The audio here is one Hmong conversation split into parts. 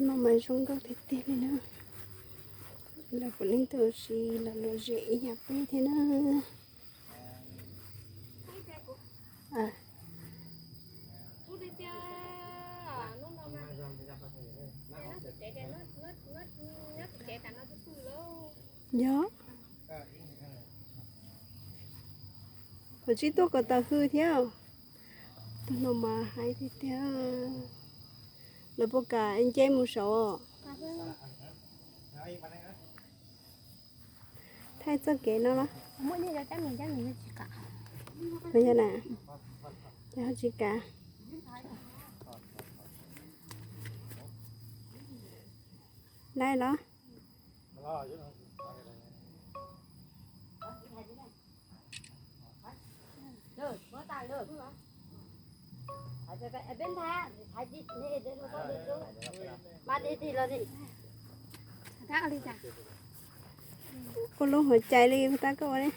No mas zoo nkauj tiag tiag li na. Lawv puav leej tuaj ua si los lom zem ib yam peb thiab na. Yog. Ho tsis tuaj kom tau hws thiab. Tus no mas haib tiag tiag. Lawv puas kam nce mus saud? Thaij txoj kev no los? Yog na, yog tsis kam. Laij los? Ua lub hauv cai li tab koj ua li.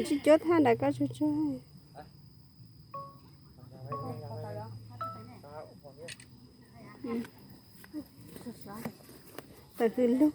Tsis cuab thaj nram koj tsuag tsuag. Tawm hws lug.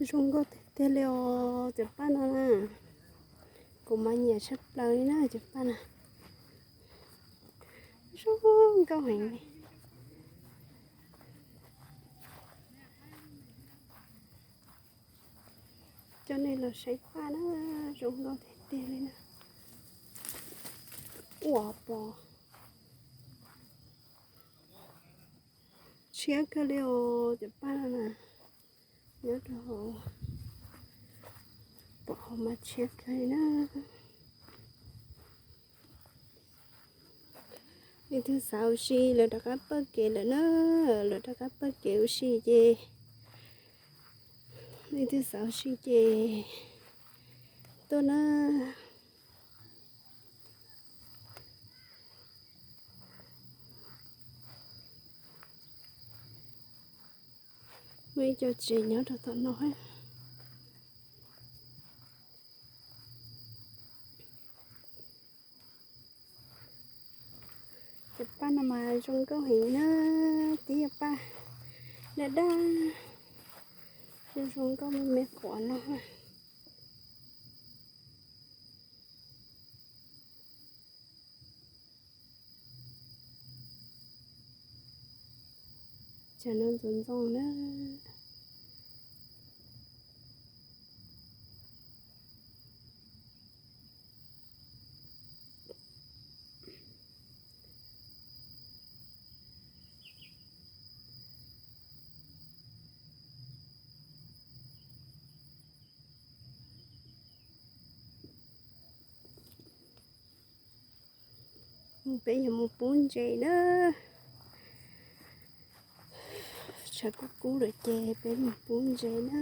Zoo nkauj tiag tiag li os cov paj no na. Kuv mas nyiam tshaj plaws li na cov paj no. Zoo nkauj heev li. Coj nej los saib paj na, zoo nkauj tiag tiag li na. Ua pos tshiab kawg li os cov paj no na. Nyob rau hauv, pom hauv mas tshiab kawg li na. Leej twg xav ua si lawv rov qab pawj kev lawm na, lawv rov qab pawj kev ua si ces, leej twg xav ua si ces tuaj na. Muaj ib co tsev nyob rau tom no. Cov paj no mas zoo nkauj heev na, twb yog paj daj daj, zoo zoo nkauj me me qhuav no. Cov no ntxoov ntxoo na. Peb yuav mus pub ntses na. Tshav kub kub lawm ces peb mus pub ntses na.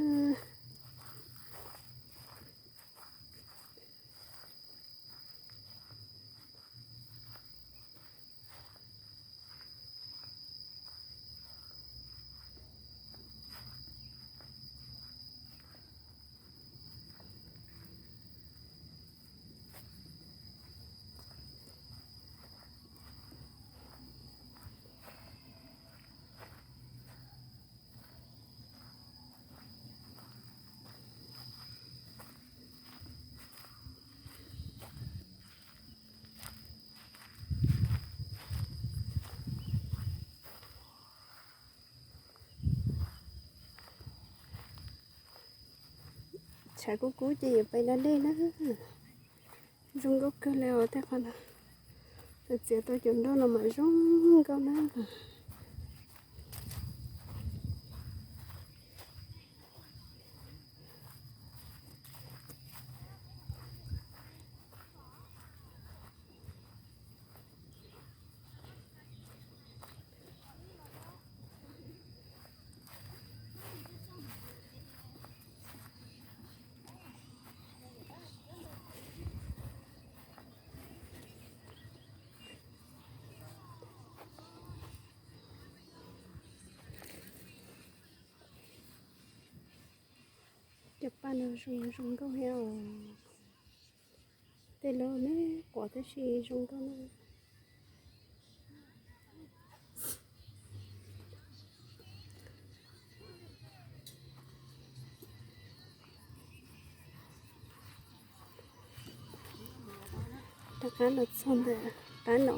Tshav kub kub ces yuav pais da dej na. Zoo nkauj kawg li os tej qhov no. Thaum txiav tau cov nroj no mas zoo nkauj na. Cov paj no zoo zoo nkauj thiab os. Tej lub me quav tab sis zoo nkauj na. Rov qab los txog ntawm qab no.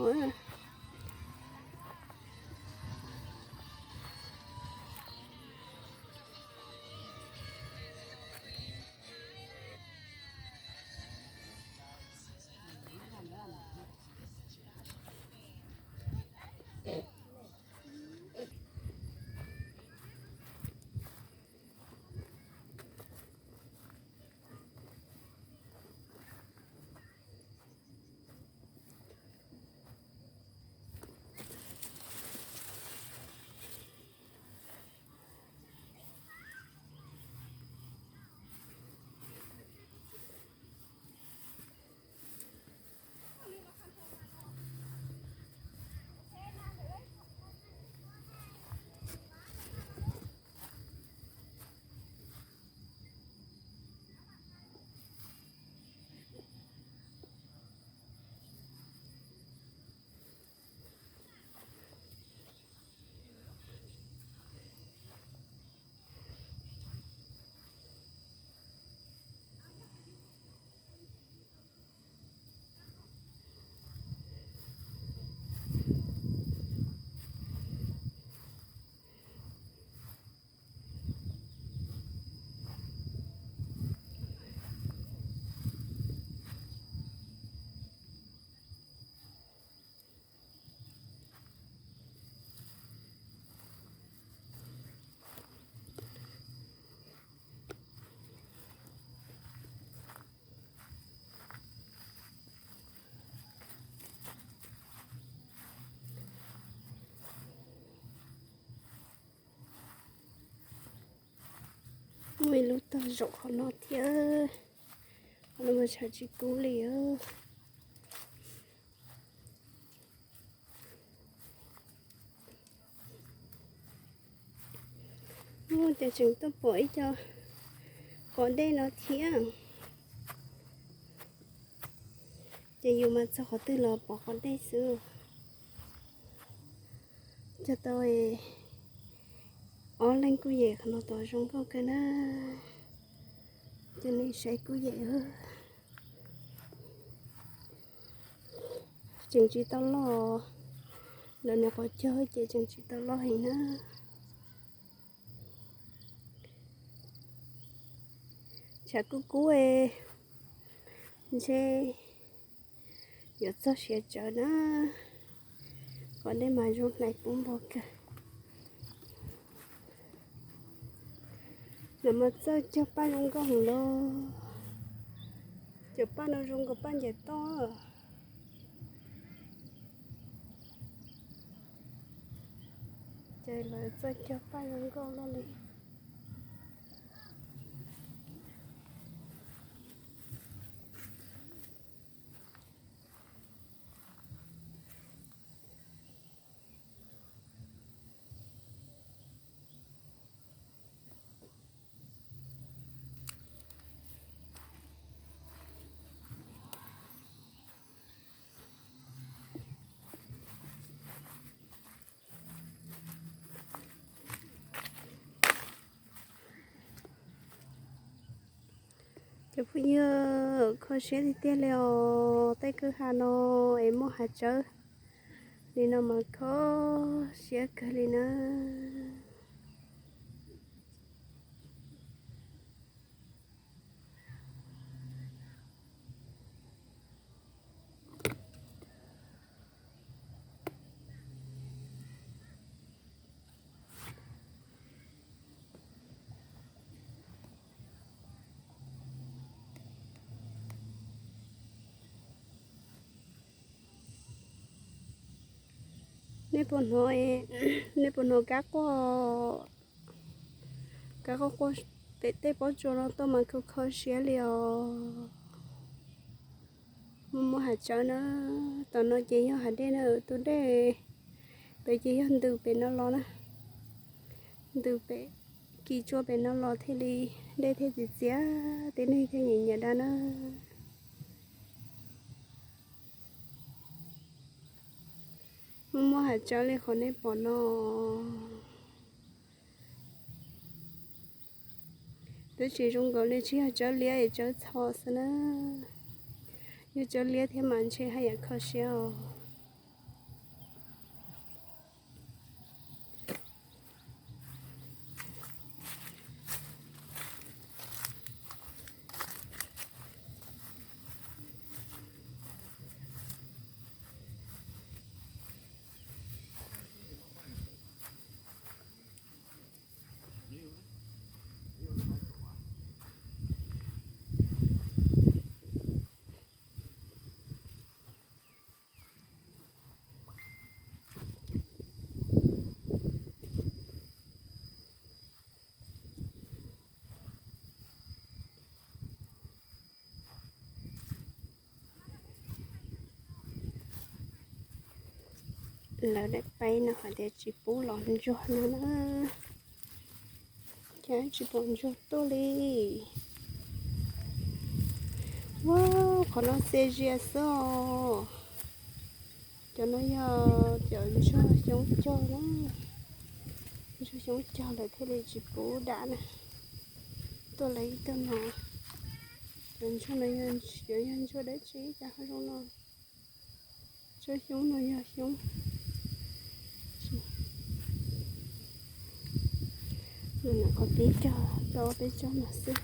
Muaj ib lub tog zaum qhov no thiab. Qhov no mas tshav tsis kub li. Muaj tias tseem tuaj pom ib co qos dej no thiab. Ces yus mas txog qhov twg los pom qos dej xwb. Cog tau ob leeg kuj yem qhov no tod zoo nkauj kawg na. Cov neeg saib kuj yem. Tseem tsis tau loj. Lawv niam qhuav cog ces tseem tsis tau loj heev na. Tshav kub kub ntshe yuav txog siav tsawv na. Qos dej mas zoo hlais pub npua kawg. Lawv mas txawj cog paj zoo nkauj heev los. Cov paj no zoo nkaus paj ncaws toj. Ces lawv txawj cog paj zoo nkauj luaj li. Cov phooj ywg, kho siab tiag tiag li os. Tej kwj ha no es muaj hav tsawb li no mas kho siab kawg li na. Nej puas hnov, nej puas hnov kab quaj, kab quaj quaj pem tej pob tsuas no tuaj mas kho kho siab li os. Muaj muaj hav tsawb na, tom no ces yog hav dej na, tus dej pem ces yog ntws pem no los na, ntws pem kis tsua pem no los thiaj li dej thiaj txias txias, tib neeg thiaj nyiam nyiam da na. Muaj muaj hav tsawb li qhov nej pom no. Twb tsis zoo nkaus li, tsis yog tsawb liab es tsawb txho xwb na. Yog tsawb liab thiab mas ntshe haj yam kho siab os. Lawv daim peb no hais tias tsis pub los ntsuag no na. Cas tsis pom ntsuag tuaj li. Ua, qhov no xe zias xwb os. Cov no yog cov ntsuag xyoob cog na. Ntsuag xyoob cog lawm thiaj li tsis pub dam na. Tuaj lawv ib tug no. Cov ntsuag no yog, yog ntsuag dab tsi cas ho zoo no. Ntsuag xyoob no yog xyoob. Nws nyuam qhuav pib cog tau peb tsob no xwb.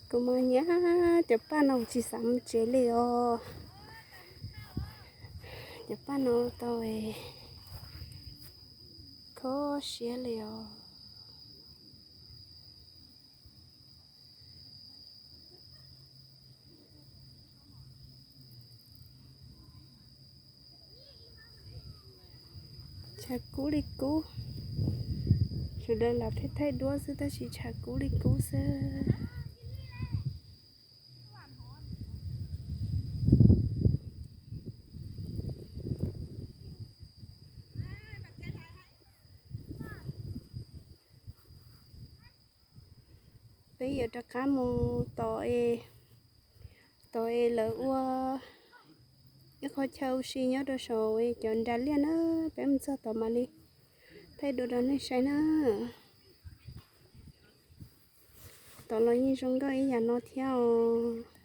Kuv mas nyab cov paj no tsis xav mus tsev li os. Cov paj no tau kho siab li os. Tshav kub li kub. Sawv daws lam thaij thaij duab xwb tab sis tshav kub li kub xwb. Peb yuav rov qab mus tom, tom es lawv ua ib qho chaw ua si nyob rau saum cov nras liaj na. Peb mus txog tom mam li thaij dua rau nej saib na. Tom los yeej zoo nkauj ib yam no thiab os.